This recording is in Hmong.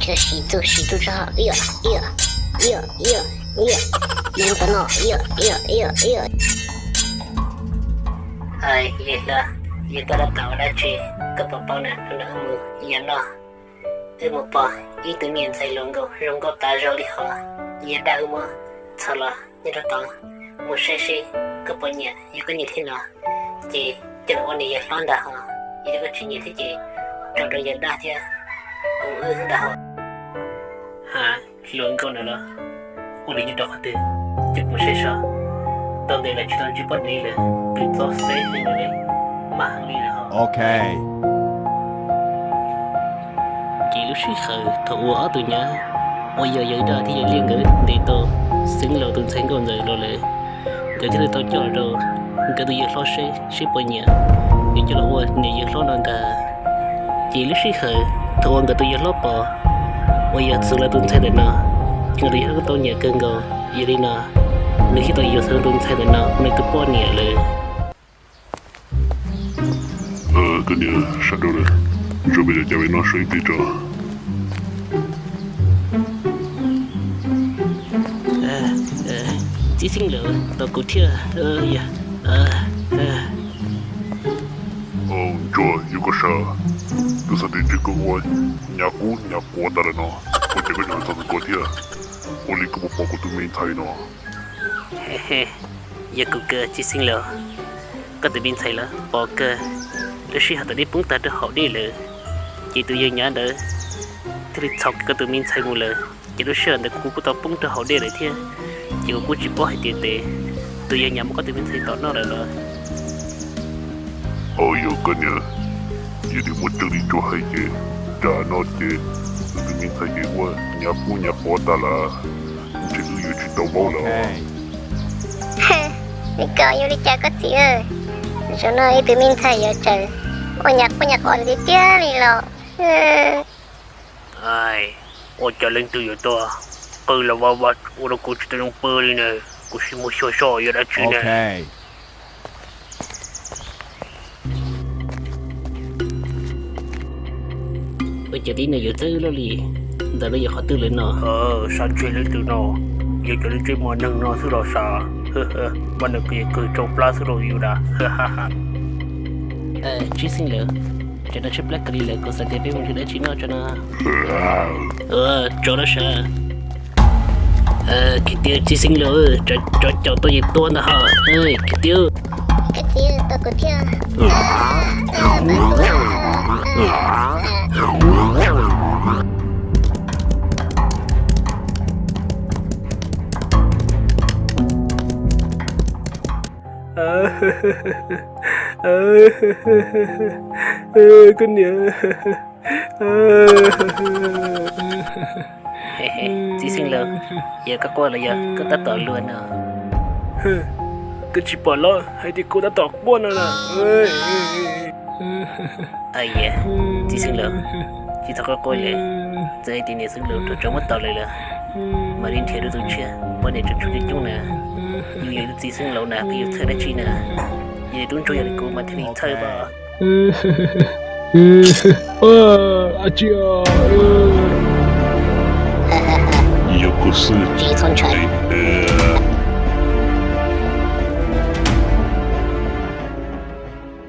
Siv txuj, siv txuj tso. Ib, ib, ib, ib, mus rau no. Ib, ib, ib, ib. Yawg hlob, yog koj tab tom ua dab tsi? Koj puas paub na, hnub no wb mus yos noj, wb mus pom ib tug niam ntxhais hluas nkauj zoo nkauj tas zog li hos, yog dag wb muab txhom los nyob rau tod, mus saib seb koj puas nyiam. Yog koj nyiam thiab no ces coj los ua niam yawg hlob ntag hos, yog koj tsis nyiam thiab ces tso rau yawg dag thiab kuv wb ntag hos. Ha, hluas nkauj na los, ua li nyob rau qhov twg, cia kuv saib seb. Tau ntev lawm tsis tau ntsib poj niam lawm, twb txog xeb heev lawm, maj heev li lawm hos. Ces lub sij hawm thaum uas ob tug nyab uas yog yawg dab thiab yawg liaj nkawd ntes tau xeev laus tus ntxhais nkauj ntxawm los lawm, nkawd thiaj li tau coj los rau nkawd tus yawg hlob seb seb puas nyiam, yuav coj los ua niam yawg hlob no ntag. Ces lub sij hawm thaum uas nkawd tus yawg hlob pom uas yog xeev laus tus ntxhais ntawm no, ces nkawd tus yawg hlob kuj tau nyiam kawg nkaus. Yog li no nws thiaj tau yuav xeev laus tus ntxhais ntawm no ua nws tus poj niam lawm. Koj niam, sawv daws lawm, zoo peb cov cav peb noj su ib pliag tso. Txiv xeev laus, tos kuv thiab. Ntsuag, yuav koj sawv, kuv xav tias ntshe koj ua nyab kub nyab quav tas lawm no, ua cas koj tseem txog ntawm ko thiab? Ua li koj puas pom kuv tus me ntxhais no? Yog kuv kawg txiv xeev laus, koj tus me ntxhais los pom kawg. Lub sij hawm thaum neb poob tag rau hauv dej lawm, ces tus yawg nyab ntawd thiaj li txhom kiag koj tus me ntxhais mus lawm, ces lub sij hawm ntawd kuv kuj tau poob rau hauv dej lawm thiab, ces kuv kuj tsis paub hais tias tes tus yawg nyab muab koj tus me ntxhais tom noj lawm los. Au yog koj niam, yog tias muaj tseeb li Ntsuag hais ces, tsam no ces wb tus me ntxhais ces ua nyab kub nyab quav tas lawm, ntshe wb yuav tsis tau paub lawm. Li ko yuav li cas koj txiv? Zaum no wb tus me ntxhais yuav tseem ua nyab kub nyab quav tiag tiag li los. Ua cas leej twg yuav tuaj qw los vaj vaj ua rau kuv tsis tau zoo pw li na, kuv sim mus xyuas seb yog dab tsi na. Ua cas tib neeg yuav txawb loj li ntawd los yog qhov twg lawm no? Sab ntseg leej twg no, yog cov li ntsej muag neeg no xwb los sav, mas nws kws kws tsau plab xwb los yus na. Txiv xeev laus, tsam no tshaib plab kawg li lawm, kuv xav tias peb mus nrhiav dab tsi noj tso no. Tsov no sav. Kwv tij, txiv xeev laus, tsov caum tau yawg tua ntag hos. Kwv tij, tua kuv thiab. Koj niam. Txiv xeev laus, yog koj quaj los yog koj tab tom luag no? Koj tsis pom los hais tias kuv tab tom quaj no na. Txiv xeev laus, tsis txhob quaj quaj li, txawm hais tias niam xeev laus raug tsov muab tom lawm los mam li nrhiav dua tus tshiab, poj niam tseem tshuav coob coob na. Yus yog txiv xeev laus na, peb yuav txhawj dab tsi na? Yog li tub ntsuag yog li kuv mas thiaj li txhawj mas. Yog kuv xwb, tsis txhob ntshai.